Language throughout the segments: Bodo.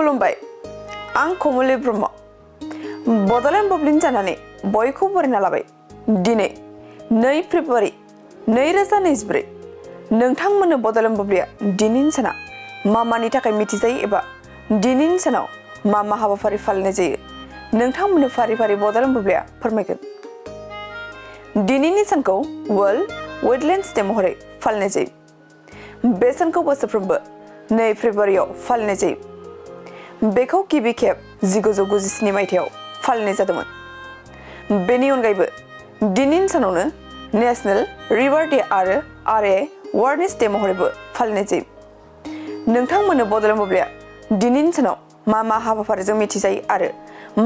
खुलुमबाय आं कमलि ब्रह्म बड'लेण्ड बुब्लिनि जानानै बयखौ बरायना लाबाय दिनै 2 फेब्रुवारि 2024 नोंथांमोननो बड'लेण्ड बुब्लिया दिनैनि साना मा मानि थाखाय मिथिजायो एबा दिनैनि सानाव मा मा हाबाफारि फालिनाय जायो नोंथांमोननो फारि फारि बड'लेण्ड बुब्लिया फोरमायगोन दिनैनि सानखौ वर्ल्ड वेटलेन्ड्स डे महरै फालिनाय जायो बे सानखौ बोसोरफ्रोमबो 2 फेब्रुवारियाव फालिनाय जायो बेखौ गिबि खेब 1997 मायथाइयाव फालिनाय जादोंमोन बेनि अनगायैबो दिनैनि सानावनो नेशनेल रिभार डे आरो आरए वारनेस डे महरैबो फालिनाय जायो नोंथांमोननो बड'लेण्ड बुब्लिया दिनैनि सानाव मा मा हाबाफारिजों मिथिजायो आरो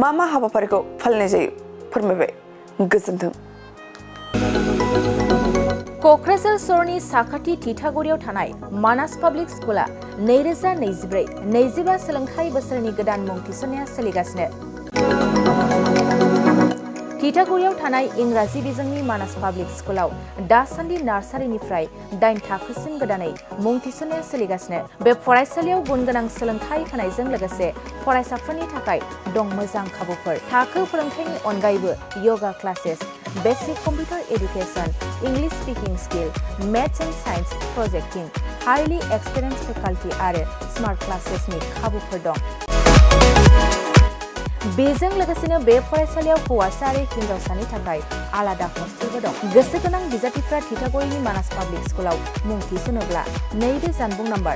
मा मा हाबाफारिखौ फालिनाय जायो फोरमायबाय गोजोन्थों क'क्राझार सहरनि साखाथि थिथागुरियाव थानाय मानास पाब्लिक स्कुला 2024-25 सोलोंथाइ बोसोरनि गोदान मुं थिसननाया सोलिगासिनो थिथागुरियाव थानाय इंराजि बिजोंनि मानास पाब्लिक स्कुलाव दासान्दि नार्सारिनिफ्राय 8 थाखोसिम गोदानै मुं थिसननाया सोलिगासिनो बे फरायसालियाव गुन गोनां सोलोंथाइ होनायजों लोगोसे फरायसाफोरनि थाखाय दं मोजां खाबुफोर थाखो फोरोंथायनि अनगायैबो yoga classes basic computer education English speaking skill maths and science projecting highly experience faculty आरो स्मार्ट क्लासेसनि खाबुफोर दं बेजों लोगोसेनो बे फरायसालियाव हौवासा आरो हिन्जावसानि थाखाय आलादा हस्टेलबो दं गोसो गोनां बिजाथिफ्रा थिथागुरिनि मानास पाब्लिक स्कुलाव मुं थिसनोब्ला नैबे जानबुं नम्बर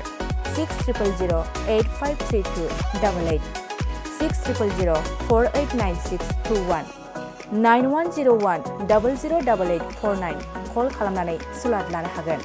6000853288 6000489621 9101 008849 कल खालामनानै सुलाद लानो हागोन